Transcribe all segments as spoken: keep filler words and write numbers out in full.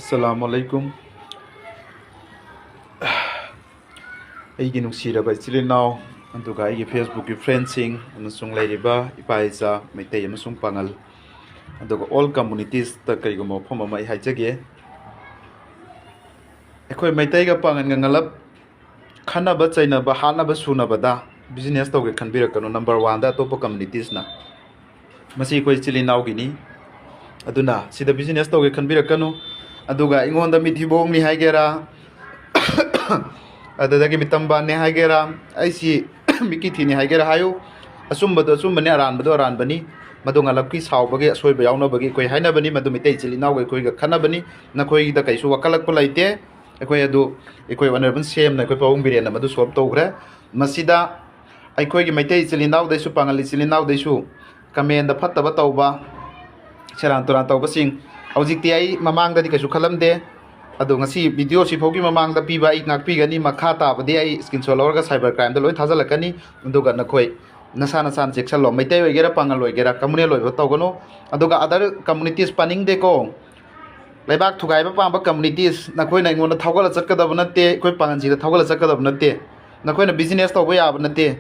ꯑꯁꯂꯥꯃꯨ ꯑꯂꯩꯀꯨꯝ꯫ ꯑꯩꯒꯤ ꯅꯨꯡꯁꯤꯔꯕ ꯏꯆꯤꯜ ꯏꯅꯥꯎ, ꯑꯗꯨꯒ ꯑꯩꯒꯤ Facebookꯀꯤ friendꯁꯤꯡ, ꯑꯃꯁꯨꯡ ꯂꯩꯔꯤꯕ ꯏꯄꯥ ꯏꯆꯥ ꯃꯩꯇꯩ ꯑꯃꯁꯨꯡ ꯄꯥꯉꯜ, ꯑꯗꯨꯒ all communitiesꯇ ꯀꯔꯤꯒꯨꯝꯕ ꯋꯥꯐꯝ ꯑꯃ ꯑꯩ ꯍꯥꯏꯖꯒꯦ꯫ ꯑꯩꯈꯣꯏ ꯃꯩꯇꯩꯒ ꯄꯥꯉꯜꯒ ꯉꯂꯞ ꯈꯟꯅꯕ ꯆꯩꯅꯕ, ꯍꯥꯠꯅꯕ ꯁꯨꯅꯕꯗ business ꯇꯧꯒꯦ ꯈꯟꯕꯤꯔꯛꯀꯅꯨ꯫ Number oneꯗ ꯑꯇꯣꯞꯄ communitiesꯅ꯫ ꯃꯁꯤ ꯑꯩꯈꯣꯏ ꯏꯆꯤꯜ ꯏꯅꯥꯎꯒꯤꯅꯤ꯫ ꯑꯗꯨꯅ ꯁꯤꯗ business ꯇꯧꯒꯦ ꯈꯟꯕꯤꯔꯛꯀꯅꯨ꯫ ꯑꯗꯨꯒ ꯑꯩꯉꯣꯟꯗ ꯃꯤꯠ ꯊꯤꯕꯣꯡꯅꯤ ꯍꯥꯏꯒꯦꯔꯥ, ꯑꯗꯨꯗꯒꯤ ꯃꯤꯇꯝꯕꯥꯟꯅꯦ ꯍꯥꯏꯒꯦꯔꯥ, ꯑꯩꯁꯤ ꯃꯤꯀꯤ ꯊꯤꯅꯤ ꯍꯥꯏꯒꯦꯔꯥ ꯍꯥꯏꯌꯨ꯫ ꯑꯆꯨꯝꯕꯗꯣ ꯑꯆꯨꯝꯕꯅꯤ, ꯑꯔꯥꯟꯕꯗꯣ ꯑꯔꯥꯟꯕꯅꯤ꯫ ꯃꯗꯨ ꯉꯂꯞꯀꯤ ꯁꯥꯎꯕꯒꯤ, ꯑꯁꯣꯏꯕ ꯌꯥꯎꯅꯕꯒꯤ ꯑꯩꯈꯣꯏ ꯍꯥꯏꯅꯕꯅꯤ꯫ ꯃꯗꯨ ꯃꯩꯇꯩ ꯏꯆꯤꯜ ꯏꯅꯥꯎꯒ ꯑꯩꯈꯣꯏꯒ ꯈꯟꯅꯕꯅꯤ꯫ ꯅꯈꯣꯏꯗ ꯀꯩꯁꯨ ꯋꯥꯀꯠꯂꯛꯄ ꯂꯩꯇꯦ꯫ ꯑꯩꯈꯣꯏ ꯑꯗꯨ, ꯑꯩꯈꯣꯏ Honourable C Mꯅ ꯑꯩꯈꯣꯏ ꯄꯥꯕꯨꯡ ꯕꯤꯔꯦꯟꯅ ꯃꯗꯨ solve ꯇꯧꯈ꯭ꯔꯦ꯫ ꯃꯁꯤꯗ ꯑꯩꯈꯣꯏꯒꯤ ꯃꯩꯇꯩ ꯏꯆꯤꯜ ꯏꯅꯥꯎꯗꯩꯁꯨ, ꯄꯥꯉꯜ ꯏꯆꯤꯜ ꯏꯅꯥꯎꯗꯩꯁꯨ commentꯗ ꯐꯠꯇꯕ ꯇꯧꯕ, ꯁꯦꯔꯥꯟ ꯇꯨꯔꯥꯟ ꯇꯧꯕꯁꯤꯡ, ꯍꯧꯖꯤꯛꯇꯤ ꯑꯩ ꯃꯃꯥꯡꯗꯗꯤ ꯀꯩꯁꯨ ꯈꯜꯂꯝꯗꯦ꯫ ꯑꯗꯣ ꯉꯁꯤ video ꯁꯤ ꯐꯥꯎꯒꯤ ꯃꯃꯥꯡꯗ ꯄꯤꯕ ꯑꯩ ꯉꯥꯛꯄꯤꯒꯅꯤ꯫ ꯃꯈꯥ ꯇꯥꯕꯗꯤ ꯑꯩ screenshot ꯂꯧꯔꯒ cyber crimeꯗ ꯂꯣꯏ ꯊꯥꯖꯤꯜꯂꯛꯀꯅꯤ꯫ ꯑꯗꯨꯒ ꯅꯈꯣꯏ ꯅꯁꯥ ꯅꯁꯥꯅ ꯆꯦꯛꯁꯤꯜꯂꯣ꯫ ꯃꯩꯇꯩ ꯑꯣꯏꯒꯦꯔꯥ, ꯄꯥꯉꯜ ꯑꯣꯏꯒꯦꯔꯥ, communal ꯑꯣꯏꯕ ꯇꯧꯒꯅꯨ꯫ ꯑꯗꯨꯒ other communities ꯄꯥꯅꯤꯡꯗꯦꯀꯣ꯫ ꯂꯩꯕꯥꯛ ꯊꯨꯒꯥꯏꯕ ꯄꯥꯝꯕ communities, ꯅꯈꯣꯏꯅ ꯑꯩꯉꯣꯟꯗ ꯊꯧꯒꯠꯂ ꯆꯠꯀꯗꯕ ꯅꯠꯇꯦ, ꯑꯩꯈꯣꯏ ꯄꯥꯉꯜꯁꯤꯡꯗ ꯊꯧꯒꯠꯂ ꯆꯠꯀꯗꯕ ꯅꯠꯇꯦ꯫ ꯅꯈꯣꯏꯅ business ꯇꯧꯕ ꯌꯥꯕ ꯅꯠꯇꯦ꯫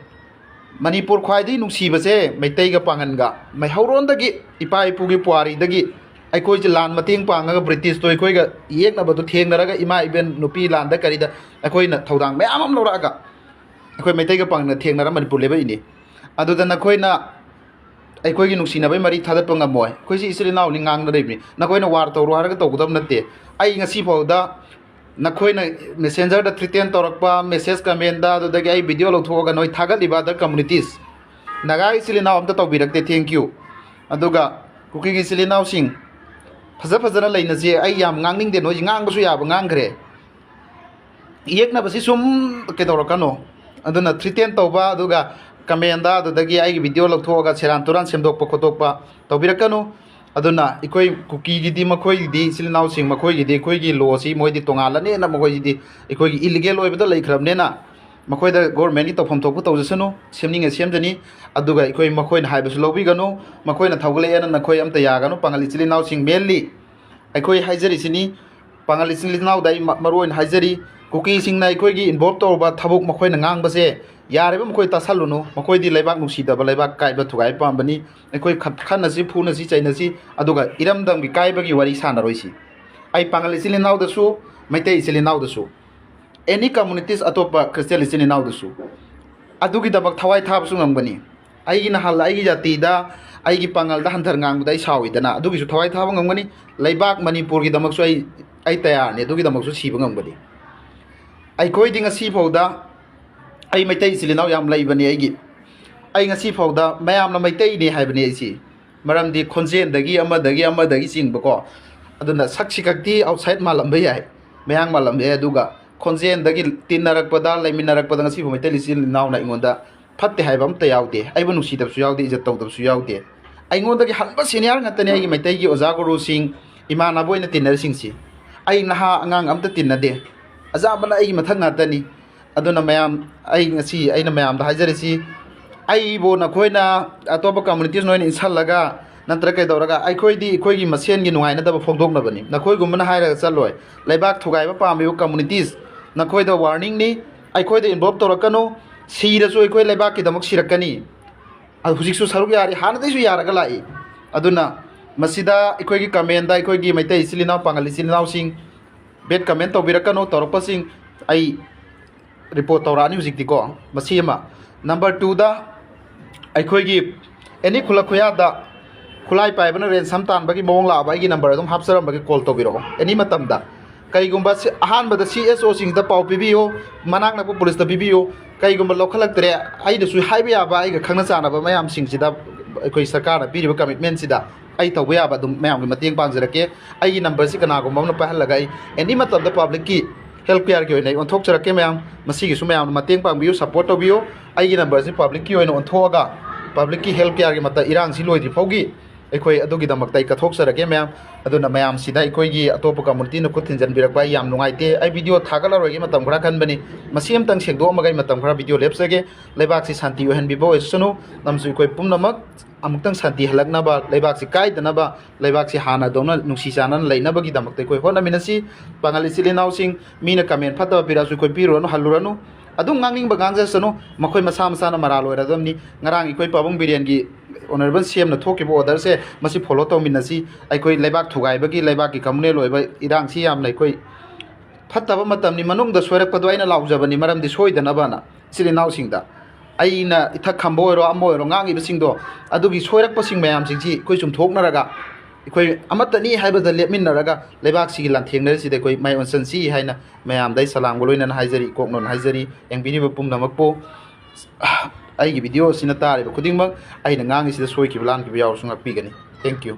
ꯃꯅꯤꯄꯨꯔ ꯈ꯭ꯋꯥꯏꯗꯒꯤ ꯅꯨꯡꯁꯤꯕꯁꯦ ꯃꯩꯇꯩꯒ ꯄꯥꯉꯜꯒ꯫ ꯃꯩꯍꯧꯔꯣꯟꯗꯒꯤ, ꯏꯄꯥ ꯏꯄꯨꯒꯤ ꯄꯨꯋꯥꯔꯤꯗꯒꯤ ꯑꯩꯈꯣꯏꯁꯦ ꯂꯥꯟ ꯃꯇꯦꯡ ꯄꯥꯡꯉꯒ Britishꯇꯣ ꯑꯩꯈꯣꯏꯒ ꯌꯦꯛꯅꯕꯗꯣ ꯊꯦꯡꯅꯔꯒ, ꯏꯃꯥ ꯏꯕꯦꯟ ꯅꯨꯄꯤ ꯂꯥꯟꯗ ꯀꯔꯤꯗ ꯑꯩꯈꯣꯏꯅ ꯊꯧꯗꯥꯡ ꯃꯌꯥꯝ ꯑꯃ ꯂꯧꯔꯛꯑꯒ ꯑꯩꯈꯣꯏ ꯃꯩꯇꯩꯒ ꯄꯥꯉꯜꯒ ꯊꯦꯡꯅꯔ ꯃꯅꯤꯄꯨꯔ ꯂꯦꯞꯄꯛꯏꯅꯤ꯫ ꯑꯗꯨꯗ ꯅꯈꯣꯏꯅ ꯑꯩꯈꯣꯏꯒꯤ ꯅꯨꯡꯁꯤꯅꯕꯒꯤ ꯃꯔꯤ ꯊꯥꯗꯠꯄ ꯉꯝꯃꯣꯏ꯫ ꯑꯩꯈꯣꯏꯁꯤ ꯏꯆꯤꯜ ꯏꯅꯥꯎꯅꯤ, ꯉꯥꯡꯅꯔꯤꯕꯅꯤ꯫ ꯅꯈꯣꯏꯅ war ꯇꯧꯔꯣ ꯍꯥꯏꯔꯒ ꯇꯧꯒꯗꯕ ꯅꯠꯇꯦ꯫ ꯑꯩ ꯉꯁꯤ ꯐꯥꯎꯗ ꯅꯈꯣꯏꯅ Messengerꯗ threaten ꯇꯧꯔꯛꯄ, message commentꯗ, ꯑꯗꯨꯗꯒꯤ ꯑꯩ video ꯂꯧꯊꯣꯛꯑꯒ ꯅꯣꯏ ꯊꯥꯒꯠꯂꯤꯕ other communities, ꯅꯥꯒꯥ ꯏꯆꯤꯜ ꯏꯅꯥꯎ ꯑꯝꯇ ꯇꯧꯕꯤꯔꯛꯇꯦ꯫ Thank you꯫ ꯑꯗꯨꯒ ꯀꯨꯀꯤꯒꯤ ꯏꯆꯤꯜ ꯏꯅꯥꯎꯁꯤꯡ, ꯐꯖ ꯐꯖꯅ ꯂꯩꯅꯁꯦ꯫ ꯑꯩ ꯌꯥꯝ ꯉꯥꯡꯅꯤꯡꯗꯦ, ꯅꯣꯏꯁꯤ ꯉꯥꯡꯕꯁꯨ ꯌꯥꯕ ꯉꯥꯡꯈ꯭ꯔꯦ꯫ ꯌꯦꯛꯅꯕꯁꯤ ꯁꯨꯝ ꯀꯩꯗꯧꯔꯛꯀꯅꯣ꯫ ꯑꯗꯨꯅ threaten ꯇꯧꯕ, ꯑꯗꯨꯒ commentꯗ ꯑꯗꯨꯗꯒꯤ ꯑꯩꯒꯤ video ꯂꯧꯊꯣꯛꯑꯒ ꯁꯦꯔꯥꯟ ꯇꯨꯔꯥꯟ ꯁꯦꯝꯗꯣꯛꯄ ꯈꯣꯠꯇꯣꯛꯄ ꯇꯧꯕꯤꯔꯛꯀꯅꯨ꯫ ꯑꯗꯨꯅ ꯑꯩꯈꯣꯏ ꯀꯨꯀꯤꯒꯤꯗꯤ, ꯃꯈꯣꯏꯒꯤꯗꯤ ꯏꯆꯤꯜ ꯏꯅꯥꯎꯁꯤꯡ, ꯃꯈꯣꯏꯒꯤꯗꯤ ꯑꯩꯈꯣꯏꯒꯤ lawꯁꯤ ꯃꯣꯏꯗꯤ ꯇꯣꯉꯥꯜꯂꯅꯦꯅ, ꯃꯈꯣꯏꯁꯤꯗꯤ ꯑꯩꯈꯣꯏꯒꯤ illegal ꯑꯣꯏꯕꯗ ꯂꯩꯈ꯭ꯔꯕꯅꯤꯅ, ꯃꯈꯣꯏꯗ governmentꯀꯤ ꯇꯧꯐꯝ ꯊꯣꯛꯄ ꯇꯧꯖꯁꯅꯨ, ꯁꯦꯝꯅꯤꯡꯉ ꯁꯦꯝꯖꯅꯤ꯫ ꯑꯗꯨꯒ ꯑꯩꯈꯣꯏ, ꯃꯈꯣꯏꯅ ꯍꯥꯏꯕꯁꯨ ꯂꯧꯕꯤꯒꯅꯨ, ꯃꯈꯣꯏꯅ ꯊꯧꯒꯠꯂꯛꯑꯦꯅ ꯅꯈꯣꯏ ꯑꯝꯇ ꯌꯥꯒꯅꯨ꯫ ꯄꯥꯉꯜ ꯏꯆꯤꯜ ꯏꯅꯥꯎꯁꯤꯡ, mainly ꯑꯩꯈꯣꯏ ꯍꯥꯏꯖꯔꯤꯁꯤꯅꯤ, ꯄꯥꯉꯜ ꯏꯆꯤꯜ ꯏꯅꯥꯎꯗ ꯑꯩ ꯃ-, ꯃꯔꯨ ꯑꯣꯏꯅ ꯍꯥꯏꯖꯔꯤ, ꯀꯨꯀꯤꯁꯤꯡꯅ ꯑꯩꯈꯣꯏꯒꯤ involve ꯇꯧꯔꯨꯕ ꯊꯕꯛ ꯃꯈꯣꯏꯅ ꯉꯥꯡꯕꯁꯦ ꯌꯥꯔꯤꯕ ꯃꯈꯣꯏ ꯇꯥꯁꯜꯂꯨꯅꯨ꯫ ꯃꯈꯣꯏꯗꯤ ꯂꯩꯕꯥꯛ ꯅꯨꯡꯁꯤꯗꯕ, ꯂꯩꯕꯥꯛ ꯀꯥꯏꯕ ꯊꯨꯒꯥꯏꯕ ꯄꯥꯝꯕꯅꯤ꯫ ꯑꯩꯈꯣꯏ ꯈꯠ-, ꯈꯠꯅꯁꯤ, ꯐꯨꯅꯁꯤ, ꯆꯩꯅꯁꯤ, ꯑꯗꯨꯒ ꯏꯔꯝꯗꯝꯒꯤ ꯀꯥꯏꯕꯒꯤ ꯋꯥꯔꯤ ꯁꯥꯟꯅꯔꯣꯏꯁꯤ꯫ ꯑꯩ ꯄꯥꯉꯜ ꯏꯆꯤꯜ ꯏꯅꯥꯎꯗꯁꯨ, ꯃꯩꯇꯩ ꯏꯆꯤꯜ ꯏꯅꯥꯎꯗꯁꯨ, any communities, ꯑꯇꯣꯞꯄ Christian ꯏꯆꯤꯜ ꯏꯅꯥꯎꯗꯁꯨ ꯑꯗꯨꯒꯤꯗꯃꯛ ꯊꯋꯥꯏ ꯊꯥꯕꯁꯨ ꯉꯝꯒꯅꯤ꯫ ꯑꯩꯒꯤ ꯅꯍꯥꯟ ꯑꯩꯒꯤ ꯖꯥꯇꯤꯗ, ꯑꯩꯒꯤ ꯄꯥꯉꯜꯗ ꯍꯟꯊꯅ ꯉꯥꯡꯕꯗ ꯑꯩ ꯁꯥꯎꯏꯗꯅ, ꯑꯗꯨꯒꯤꯁꯨ ꯊꯋꯥꯏ ꯊꯥꯕ ꯉꯝꯒꯅꯤ꯫ ꯂꯩꯕꯥꯛ ꯃꯅꯤꯄꯨꯔꯒꯤꯗꯃꯛꯁꯨ ꯑꯩ, ꯑꯩ ꯇꯌꯥꯔꯅꯤ, ꯑꯗꯨꯒꯤꯗꯃꯛꯁꯨ ꯁꯤꯕ ꯉꯝꯒꯅꯤ꯫ ꯑꯩꯈꯣꯏꯗꯤ ꯉꯁꯤ ꯐꯥꯎꯗ, ꯑꯩ ꯃꯩꯇꯩ ꯏꯆꯤꯜ ꯏꯅꯥꯎ ꯌꯥꯝ ꯂꯩꯕꯅꯤ ꯑꯩꯒꯤ꯫ ꯑꯩ ꯉꯁꯤ ꯐꯥꯎꯗ ꯃꯌꯥꯝꯅ ꯃꯩꯇꯩꯅꯤ ꯍꯥꯏꯕꯅꯤ ꯑꯩꯁꯤ꯫ ꯃꯔꯝꯗꯤ ꯈꯣꯟꯖꯦꯜꯗꯒꯤ, ꯑꯃꯗꯒꯤ, ꯑꯃꯗꯒꯤ ꯆꯤꯡꯕꯀꯣ꯫ ꯑꯗꯨꯅ ꯁꯛꯁꯤ ꯈꯛꯇꯤ outside ꯃꯥꯜꯂꯝꯕ ꯌꯥꯏ, ꯃꯌꯥꯡ ꯃꯥꯜꯂꯝꯕ ꯌꯥꯏ, ꯑꯗꯨꯒ ꯈꯣꯟꯖꯦꯜꯗꯒꯤ ꯇꯤꯟꯅꯔꯛꯄꯗ, ꯂꯩꯃꯤꯟꯅꯔꯛꯄꯗ ꯉꯁꯤꯕꯨ ꯃꯩꯇꯩ ꯏꯆꯤꯜ ꯏꯅꯥꯎꯅ ꯑꯩꯉꯣꯟꯗ ꯐꯠꯇꯦ ꯍꯥꯏꯕ ꯑꯝꯇ ꯌꯥꯎꯗꯦ꯫ ꯑꯩꯕꯨ ꯅꯨꯡꯁꯤꯗꯕꯁꯨ ꯌꯥꯎꯗꯦ, ꯏꯖꯠ ꯇꯧꯗꯕꯁꯨ ꯌꯥꯎꯗꯦ꯫ ꯑꯩꯉꯣꯟꯗꯒꯤ ꯍꯟꯕ senior ꯉꯥꯛꯇꯅꯤ ꯑꯩꯒꯤ ꯃꯩꯇꯩꯒꯤ ꯑꯣꯖꯥ ꯒꯨꯔꯨꯁꯤꯡ, ꯏꯃꯥꯟꯅꯕ ꯑꯣꯏꯅ ꯇꯤꯟꯅꯔꯤꯁꯤꯡꯁꯤ꯫ ꯑꯩ ꯅꯍꯥ ꯑꯉꯥꯡ ꯑꯝꯇ ꯇꯤꯟꯅꯗꯦ, ꯑꯌꯥꯝꯕꯅ ꯑꯩꯒꯤ ꯃꯊꯛ ꯉꯥꯛꯇꯅꯤ꯫ ꯑꯗꯨꯅ ꯃꯌꯥꯝ, ꯑꯩ ꯉꯁꯤ ꯑꯩꯅ ꯃꯌꯥꯝꯗ ꯍꯥꯏꯖꯔꯤꯁꯤ, ꯑꯩꯕꯨ ꯅꯈꯣꯏꯅ ꯑꯇꯣꯞꯄ communities ꯅꯣꯏꯅ ꯏꯟꯁꯜꯂꯒ ꯅꯠꯇ꯭ꯔꯒ ꯀꯩꯗꯧꯔꯒ, ꯑꯩꯈꯣꯏꯗꯤ ꯑꯩꯈꯣꯏꯒꯤ ꯃꯁꯦꯟꯒꯤ ꯅꯨꯡꯉꯥꯏꯅꯗꯕ ꯐꯣꯡꯗꯣꯛꯅꯕꯅꯤ꯫ ꯅꯈꯣꯏꯒꯨꯝꯕꯅ ꯍꯥꯏꯔꯒ ꯆꯠꯂꯣꯏ꯫ ꯂꯩꯕꯥꯛ ꯊꯨꯒꯥꯏꯕ ꯄꯥꯝꯃꯤꯕ communities, ꯅꯈꯣꯏꯗ warningꯅꯤ꯫ ꯑꯩꯈꯣꯏꯗ involve ꯇꯧꯔꯛꯀꯅꯨ꯫ ꯁꯤꯔꯁꯨ ꯑꯩꯈꯣꯏ ꯂꯩꯕꯥꯛꯀꯤꯗꯃꯛ ꯁꯤꯔꯛꯀꯅꯤ꯫ ꯑꯗꯨ ꯍꯧꯖꯤꯛꯁꯨ ꯁꯔꯨꯛ ꯌꯥꯔꯤ, ꯍꯥꯟꯅꯗꯩꯁꯨ ꯌꯥꯔꯒ ꯂꯥꯛꯏ꯫ ꯑꯗꯨꯅ ꯃꯁꯤꯗ ꯑꯩꯈꯣꯏꯒꯤ commentꯗ ꯑꯩꯈꯣꯏꯒꯤ ꯃꯩꯇꯩ ꯏꯆꯤꯜ ꯏꯅꯥꯎ, ꯄꯥꯉꯜ ꯏꯆꯤꯜ ꯏꯅꯥꯎꯁꯤꯡ bad comment ꯇꯧꯕꯤꯔꯛꯀꯅꯨ꯫ ꯇꯧꯔꯛꯄꯁꯤꯡ ꯑꯩ report ꯇꯧꯔꯛꯑꯅꯤ ꯍꯧꯖꯤꯛꯇꯤꯀꯣ꯫ ꯃꯁꯤ ꯑꯃ꯫ Number twoꯗ, ꯑꯩꯈꯣꯏꯒꯤ any ꯈꯨꯂꯛ ꯈꯨꯌꯥꯗ ꯈꯨꯠꯂꯥꯏ ꯄꯥꯏꯕꯅ ransom ꯇꯥꯟꯕꯒꯤ ꯃꯑꯣꯡ ꯂꯥꯛꯑꯕ, ꯑꯩꯒꯤ number ꯑꯗꯨꯝ ꯍꯥꯞꯆꯔꯝꯕꯒꯤ call ꯇꯧꯕꯤꯔꯛꯑꯣ any ꯃꯇꯝꯗ꯫ ꯀꯔꯤꯒꯨꯝꯕ ꯁꯤ-, ꯑꯍꯥꯟꯕꯗ C S Oꯁꯤꯡꯁꯤꯗ ꯄꯥꯎ ꯄꯤꯕꯤꯌꯨ, ꯃꯅꯥꯛ ꯅꯛꯄ policeꯇ ꯄꯤꯕꯤꯌꯨ꯫ ꯀꯔꯤꯒꯨꯝꯕ ꯂꯧꯈꯠꯂꯛꯇ꯭ꯔꯦ, ꯑꯩꯅꯁꯨ ꯍꯥꯏꯕ ꯌꯥꯕ, ꯑꯩꯒ ꯈꯪꯅ ꯆꯥꯟꯅꯕ ꯃꯌꯥꯝꯁꯤꯡꯁꯤꯗ, ꯑꯩꯈꯣꯏ ꯁꯔꯀꯥꯔꯅ ꯄꯤꯔꯤꯕ commitmentꯁꯤꯗ ꯑꯩ ꯇꯧꯕ ꯌꯥꯕ ꯑꯗꯨꯝ ꯃꯌꯥꯝꯒꯤ ꯃꯇꯦꯡ ꯄꯥꯡꯖꯔꯛꯀꯦ꯫ ꯑꯩꯒꯤ numberꯁꯤ ꯀꯅꯥꯒꯨꯝꯕ ꯑꯃꯅ ꯄꯥꯏꯍꯜꯂꯒ ꯑꯩ any ꯃꯇꯝꯗ publicꯀꯤ health careꯒꯤ ꯑꯣꯏꯅ ꯑꯩ ꯑꯣꯟꯊꯣꯛꯆꯔꯛꯀꯦ꯫ ꯃꯌꯥꯝ, ꯃꯁꯤꯒꯤꯁꯨ ꯃꯌꯥꯝꯅ ꯃꯇꯦꯡ ꯄꯥꯡꯕꯤꯌꯨ, support ꯇꯧꯕꯤꯌꯨ꯫ ꯑꯩꯒꯤ numberꯁꯤ publicꯀꯤ ꯑꯣꯏꯅ ꯑꯣꯟꯊꯣꯛꯑꯒ publicꯀꯤ health careꯒꯤ ꯃꯇꯝ, ꯏꯔꯥꯡꯁꯤ ꯂꯣꯏꯗ꯭ꯔꯤ ꯐꯥꯎꯒꯤ ꯑꯩꯈꯣꯏ ꯑꯗꯨꯒꯤꯗꯃꯛꯇ ꯑꯩ ꯀꯠꯊꯣꯛꯆꯔꯒꯦ ꯃꯌꯥꯝ꯫ ꯑꯗꯨꯅ ꯃꯌꯥꯝꯁꯤꯗ ꯑꯩꯈꯣꯏꯒꯤ ꯑꯇꯣꯞꯄ community ꯅ ꯈꯨꯠ ꯊꯤꯟꯖꯤꯟꯕꯤꯔꯛꯄ ꯑꯩ ꯌꯥꯝ ꯅꯨꯡꯉꯥꯏꯇꯦ꯫ ꯑꯩ video ꯊꯥꯒꯠꯂꯔꯣꯏꯒꯦ ꯃꯇꯝ ꯈꯔ ꯈꯟꯕꯅꯤ꯫ ꯃꯁꯤ ꯑꯃꯇꯪ ꯁꯦꯡꯗꯣꯛꯑꯝꯃꯒ ꯑꯩ ꯃꯇꯝ ꯈꯔ video ꯂꯦꯞꯆꯒꯦ꯫ ꯂꯩꯕꯥꯛꯁꯤ ꯁꯥꯟꯇꯤ ꯑꯣꯏꯍꯟꯕꯤꯕ ꯑꯣꯏꯁꯅꯨ꯫ ꯅꯝꯁꯨ ꯑꯩꯈꯣꯏ ꯄꯨꯝꯅꯃꯛ ꯑꯃꯨꯛꯇꯪ ꯁꯥꯟꯇꯤ ꯍꯜꯂꯛꯅꯕ, ꯂꯩꯕꯥꯛꯁꯤ ꯀꯥꯏꯗꯅꯕ, ꯂꯩꯕꯥꯛꯁꯤ ꯍꯥꯟꯅꯗꯧꯅ ꯅꯨꯡꯁꯤ ꯆꯥꯟꯅꯅ ꯂꯩꯅꯕꯒꯤꯗꯃꯛꯇ ꯑꯩꯈꯣꯏ ꯍꯣꯠꯅꯃꯤꯟꯅꯁꯤ꯫ ꯄꯥꯉꯜ ꯏꯆꯤꯜ ꯏꯅꯥꯎꯁꯤꯡ, ꯃꯤꯅ comment ꯐꯠꯇꯕ ꯄꯤꯔꯛꯑꯁꯨ ꯑꯩꯈꯣꯏ ꯄꯤꯔꯨꯔꯅꯨ, ꯍꯜꯂꯨꯔꯅꯨ꯫ ꯑꯗꯨꯝ ꯉꯥꯡꯅꯤꯡꯕ ꯉꯥꯡꯖꯁꯅꯨ, ꯃꯈꯣꯏ ꯃꯁꯥ ꯃꯁꯥꯅ ꯃꯔꯥꯜ ꯑꯣꯏꯔꯗꯕꯅꯤ꯫ ꯉꯔꯥꯡ ꯑꯩꯈꯣꯏ ꯄꯥꯕꯨꯡ ꯕꯤꯔꯦꯟꯒꯤ Honourable C M ꯅ ꯊꯣꯛꯈꯤꯕ order ꯁꯦ, ꯃꯁꯤ follow ꯇꯧꯃꯤꯟꯅꯁꯤ꯫ ꯑꯩꯈꯣꯏ ꯂꯩꯕꯥꯛ ꯊꯨꯒꯥꯏꯕꯒꯤ, ꯂꯩꯕꯥꯛꯀꯤ communal ꯑꯣꯏꯕ ꯏꯔꯥꯡꯁꯤ ꯌꯥꯝꯅ ꯑꯩꯈꯣꯏ ꯐꯠꯇꯕ ꯃꯇꯝꯅꯤ꯫ ꯃꯅꯨꯡꯗ ꯁꯣꯏꯔꯛꯄꯗꯣ ꯑꯩꯅ ꯂꯥꯎꯖꯕꯅꯤ, ꯃꯔꯝꯗꯤ ꯁꯣꯏꯗꯅꯕꯅ ꯏꯆꯤꯜ ꯏꯅꯥꯎꯁꯤꯡꯗ꯫ ꯑꯩꯅ ꯏꯊꯛ ꯈꯝꯕ ꯑꯣꯏꯔꯣ, ꯑꯃ ꯑꯣꯏꯔꯣ, ꯉꯥꯡꯉꯤꯕꯁꯤꯡꯗꯣ, ꯑꯗꯨꯒꯤ ꯁꯣꯏꯔꯛꯄꯁꯤꯡ ꯃꯌꯥꯝꯁꯤꯡꯁꯤ ꯑꯩꯈꯣꯏ ꯆꯨꯝꯊꯣꯛꯅꯔꯒ, ꯑꯩꯈꯣꯏ ꯑꯃꯠꯇꯅꯤ ꯍꯥꯏꯕꯗ ꯂꯦꯞꯃꯤꯟꯅꯔꯒ ꯂꯩꯕꯥꯛꯁꯤꯒꯤ ꯂꯥꯟꯊꯦꯡꯅꯔꯤꯁꯤꯗ ꯑꯩꯈꯣꯏ ꯃꯥꯏ ꯑꯣꯟꯁꯤꯟꯁꯤ ꯍꯥꯏꯅ ꯃꯌꯥꯝꯗ ꯑꯩ ꯁꯂꯥꯝꯒ ꯂꯣꯏꯅꯅ ꯍꯥꯏꯖꯔꯤ, ꯏꯀꯣꯛꯅꯣꯟ ꯍꯥꯏꯖꯔꯤ꯫ ꯌꯦꯡꯕꯤꯔꯤꯕ ꯄꯨꯝꯅꯃꯛꯄꯨ, ꯑꯩꯒꯤ video ꯑꯁꯤꯅ ꯇꯥꯔꯤꯕ ꯈꯨꯗꯤꯡꯃꯛ, ꯑꯩꯅ ꯉꯥꯡꯉꯤꯁꯤꯗ ꯁꯣꯏꯈꯤꯕ ꯂꯥꯟꯈꯤꯕ ꯌꯥꯎꯔꯁꯨ ꯉꯥꯛꯄꯤꯒꯅꯤ꯫ Thank you꯫